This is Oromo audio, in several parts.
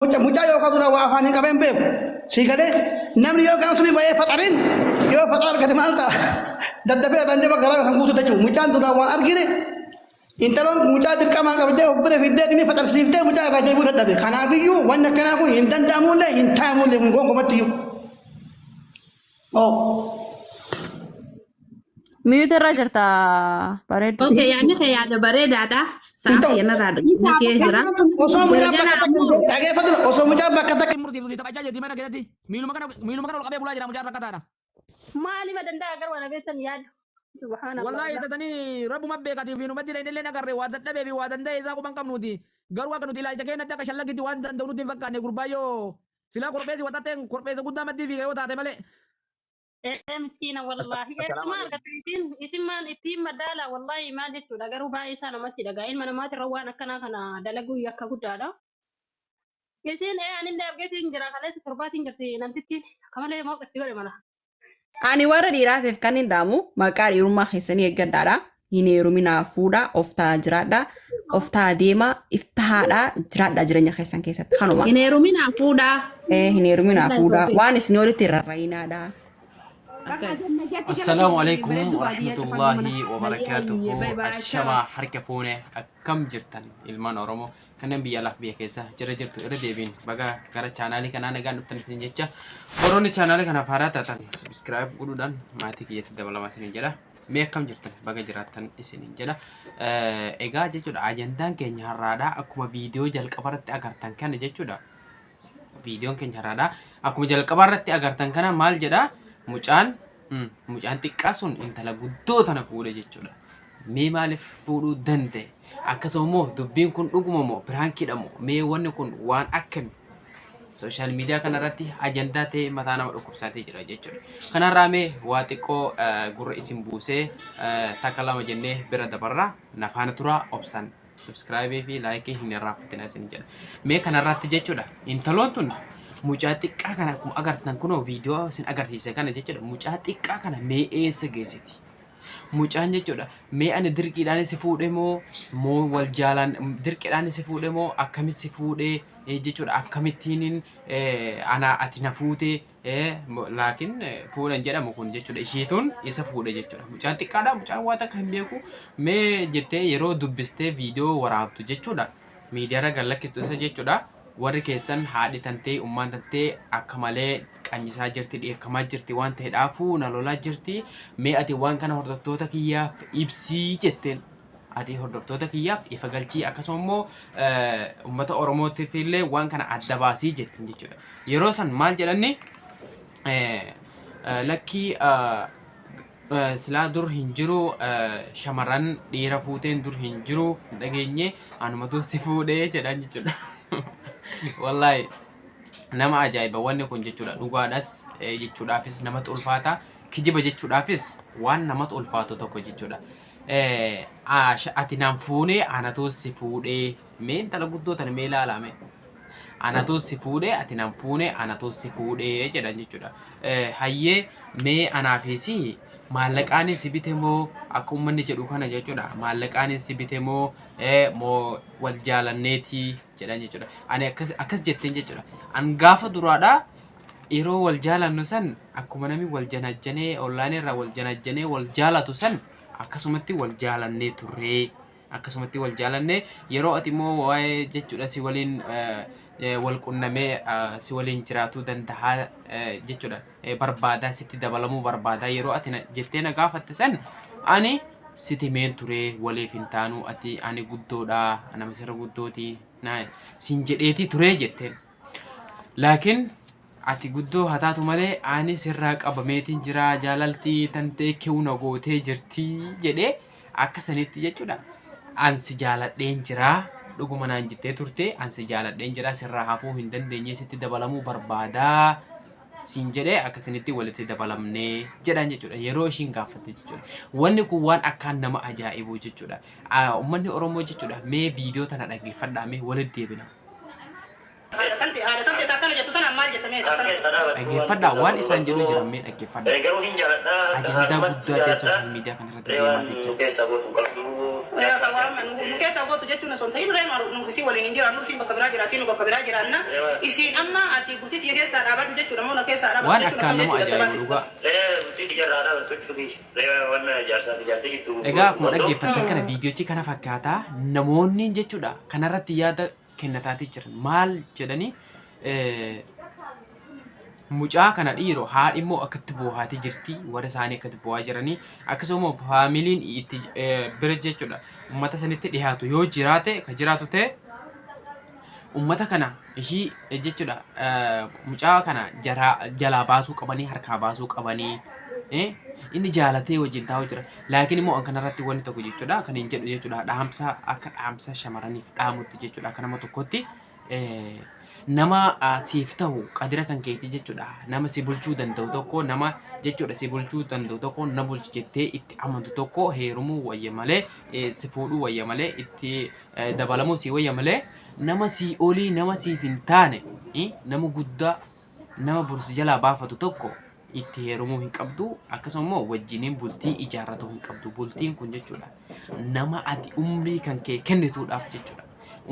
Mucaa mucaa yookaan dura waa afaanii qabee hin beeku. Sii galee namni yoo gama suni ba'ee faxarin yoo faxara argate maal ta'a? Daddafee dandee bakka garaa kan guutu jechuudha. Mucaan duraan waan argine intaloon mucaa dirqamaan qabdee of bira fiddee inni faxarsiiftee mucaa irraa deebi'uu dadhabe. Kanaafiyyuu wanni akkanaa kun hin danda'amullee hin taa'amullee kun gonkumatti iyyuu. Oh. Mute irra jirta bareeddu. Okay, yaadni kee yaada bareedaadha. Hin Sa'a ta'u. kiyyanarraa dhufee kee jira. Osoo mucaan Galgala bakka ammoo takka dhageeffatu osoo mucaan bakka takka Murtiif nuti taphachaa jirti mana keessatti miiluma kana ol qabee bulaa jira mucaan rakkataadha. Maaliif danda'a garuu ana beektan yaadu. Subhaanallah. Wallaahi tatanii rabbuma beekati fi numatti illee nagarre waa dadhabee fi waa danda'e isaa quban qabnuuti. Garuu akka nuti ilaalcha keenyatti akka shallagitti waan danda'u nutti hin fakkaanne gurbaayyoo silaa korbeessi waxaxxeen korbeessa guddaa maddii fi yoo taate malee. Ee miskiina wallaahi. Assalaamu Eessuma alaikum. argatte isin isin maal ittiin madaala wallaahi maal jechuudha garuu baay'ee isaa namatti dhagaa ilma namaatirra waan akkanaa kana dalaguu yakka guddaadha. Isin ee anillee argeetiin jira kaleessa sirbaatiin jirti namtittiin akka malee mooqa itti godhe mala. Ani warra dhiiraatiif kan hin dhaamu maqaa dhiirummaa keessanii eeggadhaadha. Hin heeruminaa fuudhaa of ta'aa jiraadhaa. Of ta'aa deemaa if tahaadhaa jiraadhaa jireenya keessan keessatti kanuma. Hin heeruminaa fuudhaa. Ee hin heeruminaa Wallahi fuudhaa tawfiiq. waan isin olitti hin rarra'inaadha. Akkas. Assalaamu alaikum warahmatullahi wabarakaatuhu. Bye bye. Ashamaa harka fuune akkam jirtan ilmaan Oromoo kanneen biyya alaaf biyya keessa jira jirtu irra deebiin baga gara chaanaalii kanaa nagaan dhuftan isin jecha warroonni chaanaalii kanaaf haaraa taatan subscribe godhuudhaan maatii kiyyatti dabalamaa isinin jedha. Mee akkam jirtan baga jiraattan isinin jedha. Egaa jechuudha ajandaan keenya har'aadha akkuma viidiyoo jalqabarratti agartan kana jechuudha. Viidiyoon keenya har'aadha akkuma jalqabarratti agartan kana maal jedha mucaan mucaan xiqqaa sun intala guddoo tana fuudhe jechuudha. Mee maaliif fuudhuu danda'e? Akkasuma immoo dubbiin kun dhuguma moo piraankiidha moo mee wanni kun waan akkami? Sooshaal miidiyaa kanarratti ajandaa ta'ee mataa nama dhukkubsaatee jira jechuudha. Kanarraa mee waa xiqqoo gurra isin buusee takka lama jennee bira dabarra na faana turaa obsan subscribe fi like hin irraanfatina isin jedha. Mee kanarratti jechuudha intaloon tun mucaa xiqqaa kana akkuma agartan kunoo viidiyoo isin agarsiise kana jechuudha mucaa xiqqaa kana mee eessa geessiti? Mucaan jechuudha mee ani dirqiidhaan si fuudhe moo moo wal jaalaan dirqiidhaan si fuudhe moo akkamitti si fuudhe jechuudha akkamittiin ana ati na fuute laakiin fuudhan jedhamu kun jechuudha ishiituun isa fuudhe jechuudha mucaan xiqqaadha mucaan waa takka hin beeku mee jettee yeroo dubbistee viidiyoo waraabdu jechuudha miidiyaarra gad lakkistu isa jechuudha warri keessan haadhi tantee ummaan tantee akka malee qanyisaa jirti dheekkamaa jirti waan ta'eedhaafuu na lolaa jirti mee ati waan kana hordoftoota kiyyaaf ibsii jetteen ati hordoftoota kiyyaaf ifa galchii akkasuma immoo uummata Oromootiif illee waan kana adda baasii jettiin jechuudha. Yeroo san maal jedhanni lakkii silaa dur hin jiru shamarran dhiira fuuteen dur hin jiru hin dhageenye anumatu si fuudhee jedhan jechuudha. Wallaahi nama ajaa'iba wanni kun jechuudha dhugaadhas jechuudhaafis namatti ulfaata kijiba jechuudhaafis waan namatti ulfaatu tokko jechuudha. Ati naan fuunee anatu si fuudhee mee intala guddoo tana mee ilaalaa mee. Anatu si fuudhee ati nan fuune anatu si fuudhee jedhan jechuudha. Hayyee mee anaafis maallaqaan si bite moo akka uummanni jedhu kana jechuudha. Maallaqaan si bite moo moo wal jaalanneeti jedhan jechuudha. Ani akkas akkas jetteen jechuudha. An gaafa duraadhaa yeroo wal jaalannu san akkuma namni wal janajjanee onlaayinii irraa wal janajjanee wal jaalatu san akkasumatti wal jaalannee turree. Akkasumatti wal jaalanne yeroo ati immoo waa'ee jechuudha si waliin wal qunnamee si waliin jiraatuu danda'a jechuudha barbaadaa sitti dabalamuu barbaadaa yeroo ati jettee na gaafatte san ani sitti himeen ture waliif hin taanu ati ani guddoodha nama sirra guddooti siin jedheetii turee jetteen. Laakiin ati guddoo haa taatu malee ani sirraa qabameetiin jira jaalalti tantee kiw na gootee jirti jedhee akka sanitti jechuudha. An si jaaladheen jira dhuguma naan jettee turte an si jaaladheen jira sirraa hafuu hin dandeenye sitti dabalamuu barbaadaa siin jedhee akka sanitti walitti dabalamnee jedhan jechuudha yeroo ishiin gaafatte jechuudha. Wanni kun waan akkaan nama ajaa'ibu jechuudha. Uummanni Oromoo jechuudha mee viidiyoo tana dhaggeeffadhaa mee walitti deebina. Haadha tante akkana jettu tanaan maal jette mee Kan keessa dhaabadhu Dhaggeeffadhaa waan isaan jedhu jiran mee dhaggeeffadhaa. Garuu hin jaaladha. Ajandaa guddaa ta'e sooshaal miidiyaa kana irratti deemaa Waan jecha. keessa gootu qabdu Nu keessa gootu jechuun osoo hin ta'in reema nu isii waliin hin jiraannu, isiin bakka biraa jiraatti, nu bakka biraa jiraanna. Isiin amma ati bultii tiyya keessaa dhaabadhu jechuudha moo na keessaa dhaabadhu Waan jechuudha akkaan kam nama jechuudha ajaa'ibu gabaasi. dhugaa. Bultii tiyya irraa dhaabadhu jechuufi wanna jaarsaa fi jaartii gidduu Egaa akkuma dhaggeeffattan kana viidiyochi kana fakkaataa namoonni jechuudha kanarratti yaada kennataatii jiran maal jedhanii mucaa kana dhiiro haadhi immoo akkatti boohaatii jirti warra isaanii akkatti boo'aa jiranii akkasuma faamiliin itti bira jechuudha ummata sanitti dhiyaatu yoo jiraate ka jiraatu ta'e ummata kana ishii jechuudha mucaa kana jalaa baasuu qabanii harkaa baasuu qabanii inni jaalatee wajjin taa'u jira laakiin immoo an kanarratti wanni tokko jechuudha kan hin jedhu jechuudha dhaamsa akka dhaamsa shamarraniif dhaamutti jechuudha akka nama tokkotti nama siif ta'u qadira kan keetii jechuudha nama si bulchuu danda'u tokko nama jechuudha si bulchuu danda'u tokko na bulchi jettee itti amantu tokko heerumuu wayya malee si fuudhuu wayya malee itti dabalamuu si wayya malee nama sii olii nama siif hin taane nama guddaa nama bor si jalaa baafatu tokko itti heerumuu hin qabdu akkasuma immoo wajjiniin bultii ijaarratuu hin qabdu bultiin kun jechuudha nama ati umrii kan kee kennituudhaaf jechuudha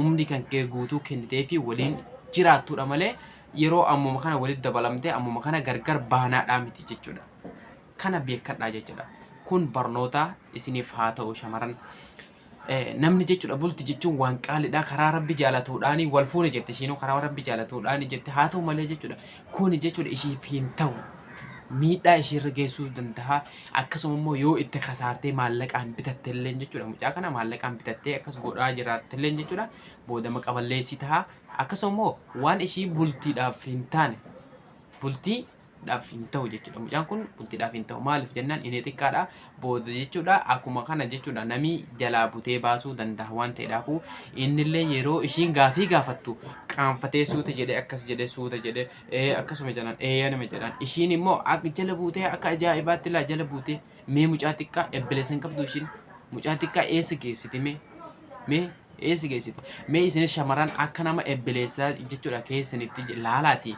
umrii kan kee guutuu kennitee fi waliin jiraattuudha malee yeroo ammuma kana walitti dabalamtee ammuma kana gargar baanaadhaa miti jechuudha kana beekadhaa jechuudha kun barnoota isiniif haa ta'u shamaran Namni jechuudha bulti jechuun waan qaaliidha karaa rabbi jaalatuudhaani wal fuune jette ishiinuu karaa rabbi jaalatuudhaani jette haa ta'u malee jechuudha kuni jechuudha ishiif hin ta'u miidhaa ishiirra geessuu danda'a akkasuma immoo yoo itti kasaartee maallaqaan bitatte illee jechuudha mucaa kana maallaqaan bitattee akkas godhaa jiraatte illee jechuudha booda maqaballeessii ta'a akkasuma immoo waan ishii bultiidhaaf hin taane bultii dhaaf hin ta'u jechuudha. Mucaan kun bultiidhaaf hin ta'u. Maaliif jennaan inni xiqqaadha. Booda jechuudha akkuma kana jechuudha namni jalaa butee baasuu danda'a waan ta'eedhaafu innillee yeroo ishiin gaafii gaafattu qaanfatee suuta jedhee akkas jedhee suuta jedhee ee akkasuma jedhaan ee nama jedhaan ishiin immoo akka jala buutee akka ajaa'ibaatti laa jala buutee mee mucaa xiqqaa ebbeleessa hin qabdu ishiin mucaa xiqqaa eessa geessiti mee mee eessa geessiti mee isin shamarran akka nama ebbeleessaa jechuudha keessanitti laalaati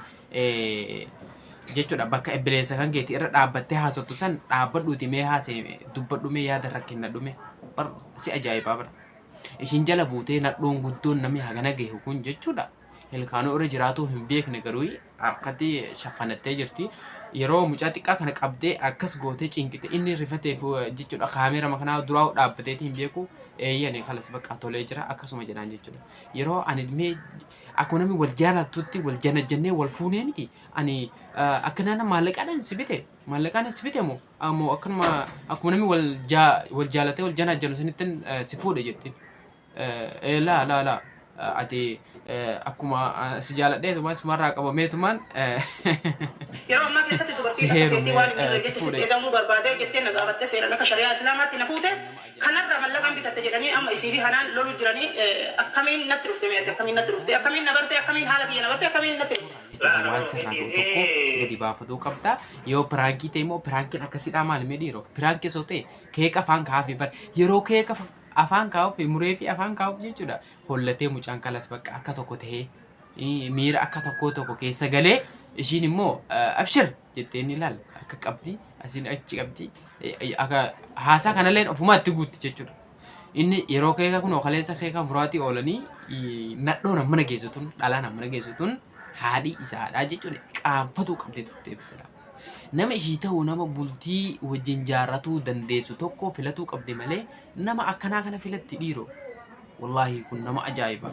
jechuudha bakka ebbileessa kan keeti irra dhaabbattee haasoftu san dhaabbadhuuti mee haasee dubbadhu mee yaada irra kennadhu mee bar si ajaa'ibaa bara ishiin jala buutee nadhoon guddoon namni hagana gahe kun jechuudha ilkaanuu irra jiraatuu hin beekne garuu akkatti shaffanattee jirti yeroo mucaa xiqqaa kana qabdee akkas gootee cinqite inni rifateef jechuudha kaameera makanaa duraa dhaabbateeti hin beeku eeyyani kalas bakka tolee jira akkasuma jedhaan jechuudha yeroo ani mee Akkuma namni wal jaalattutti wal janajjannee wal fuunee miti. Ani akka nana maallaqaadhaan si bite maallaqaan si bite moo ammoo akkanuma akkuma namni wal wal jaalatee wal janajjanu sanittin si fuudhe jettiin. Laa laa laa ati akkuma si jaaladheetumaan sumarraa qabameetumaan Yeroo ammaa keessatti si dubartiin akka keetii heerume waan hin jirre si jecha sitti fuudhe. eda'amuu barbaadee jettee na gaafatte seeran akka shari'aa islaamaatti na fuute Kanarraa mallaqaan bitatte jedhanii amma isii fi hanaan lolu jiranii akkamiin natti dhufte mee ati akkamiin natti dhufte akkamiin na barte akkamiin haala kiyya na barte akkamiin natti dhufte. Jechuudha waan sirraa ga'u tokko gadi baafatuu qabda yoo piraankii ta'e immoo piraankiin akkasiidhaa maali mee dhiiroo piraankii osoo ta'e keeka afaan kaa'afi bar yeroo keeka afaan kaa'uuf muree fi afaan kaa'uuf jechuudha hollatee mucaan kalas bakka akka tokko ta'ee miira akka tokkoo tokko keessa galee ishiin immoo abshir jettee inni ilaal akka qabdi asiin achi qabdi akka haasaa kanallee ofumaa itti guutti jechuudha. Inni yeroo keeka kun kaleessa keeka muraatii oolanii nadhoon mana geessu tun dhalaan mana geessu tun haadhi isaadha jechuudha qaanfatuu qabdi turte bisidha. Nama ishii ta'u nama bultii wajjin jaarratuu dandeessu tokko filatuu qabdi malee nama akkanaa kana filatti dhiiroo. Wallaahi kun nama ajaa'iba.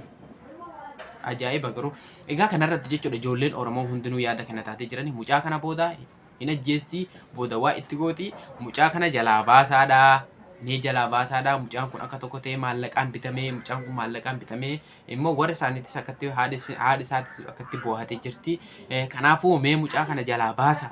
Ajaa'iba garuu. Egaa kanarratti jechuudha ijoolleen Oromoo hundinuu yaada kana taatee jirani mucaa kana booda hin ajjeesti booda waa itti gooti mucaa kana jalaa baasaadha. Mee jalaa baasaadha mucaan kun akka tokko ta'ee maallaqaan bitamee mucaan kun maallaqaan bitamee immoo warra isaaniittis akkatti haadhi isaatis akkatti boohatee jirti. Kanaafuu mee mucaa kana jalaa baasa.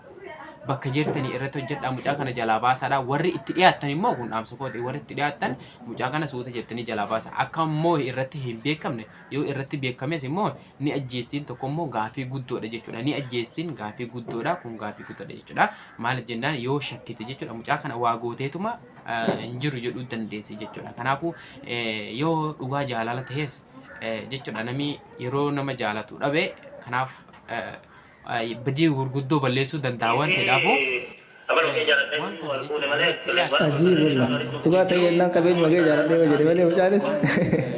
Bakka jirtanii irratti hojjedhaa mucaa kana jalaa baasaadha. Warri itti dhiyaattan immoo kun dhaamsa kooti warri itti dhiyaattan mucaa kana suuta jettanii jalaa baasa. Akka immoo irratti hin beekamne yoo irratti beekames immoo ni ajjeestiin tokko immoo gaafii guddoodha jechuudha. Ni ajjeestiin gaafii guddoodha kun gaafii guddoodha jechuudha. Maaliif jennaan yoo shakkite jechuudha mucaa kana waa gooteetuma hin jiru jedhuu dandeessi jechuudha. Kanaafuu yoo dhugaa jaalala ta'es jechuudha namni yeroo nama jaalatu dhabe kanaaf badii gurguddoo balleessuu danda'a waan ta'eedhaafuu. Abaluu kee jaaladhee Waan kana wal fuune jechuudha malee namatti dhiyaate. Ajiibullah. Dhugaa ta'ee yennaan qabeenyuma kee jaaladhee yoo jedhe malee mucaanis.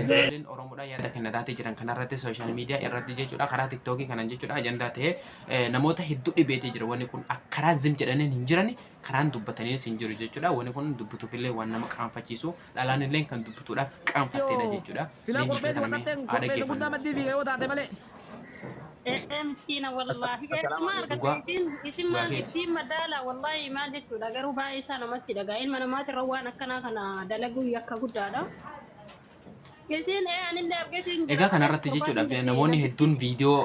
Ijoolleen Oromoodhaa yaada kennataatee jiran kanarratti sooshaal miidiyaa irratti jechuudha karaa tiktookii kanan jechuudha ajandaa ta'ee namoota hedduu dhibeetee jira wanni kun karaan zim jedhaniin hin jirani karaan dubbataniinis hin jiru jechuudha wanni kun dubbatuufillee waan nama qaanfachiisu dhalaan illee kan dubbatuudhaaf qaanfatteedha jechuudha. Silaa Mee korbeessi viidiyoo kana mee waxaxxeen haa korbeessa guddaa dhaggeeffannu. maddii fi yoo taate malee. Ee miskiina wallaahi eessuma argatte Dhugaa isin isin dhugaa maal keeti. ittiin madaala wallaahi maal jechuudha garuu baay'ee isaa namatti dhagaa ilma namaatirra waan akkanaa kana dalaguu yakka guddaadha. Isin ee anillee argeetiin jira Egaa kaleessa kanarratti jechuudha sorbaatiin jirti namoonni namtichi. hedduun viidiyoo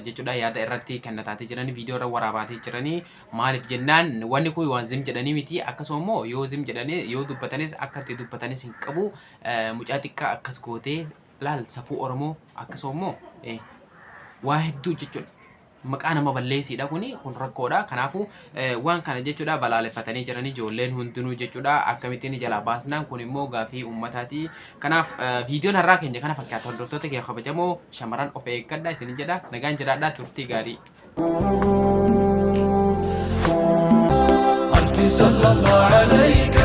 jechuudha yaada irratti kennataatee jiranii viidiyoo irra waraabaatee jiranii maaliif jennaan wanni kun waan zim jedhanii miti akkasuma immoo yoo zim jedhanii yoo dubbatanis akka itti dubbatanis hin qabu mucaa xiqqaa akkas gootee laal safuu Oromoo akkasuma immoo waa hedduu jechuudha. Maqaa nama balleessiidha kuni kun rakkoodha. Kanaafuu waan kana jechuudha balaaleffatanii jiranii ijoolleen hundinuu jechuudha akkamittiin jalaa baasnaan kun immoo gaafii uummataati. Kanaaf viidiyoon har'aa keenya kana fakkaata hordoftoota keenya kabajamoo shamarran of eeggadha isin jedha nagaan jiraadhaa turtii gaarii. ألف صلى الله عليك.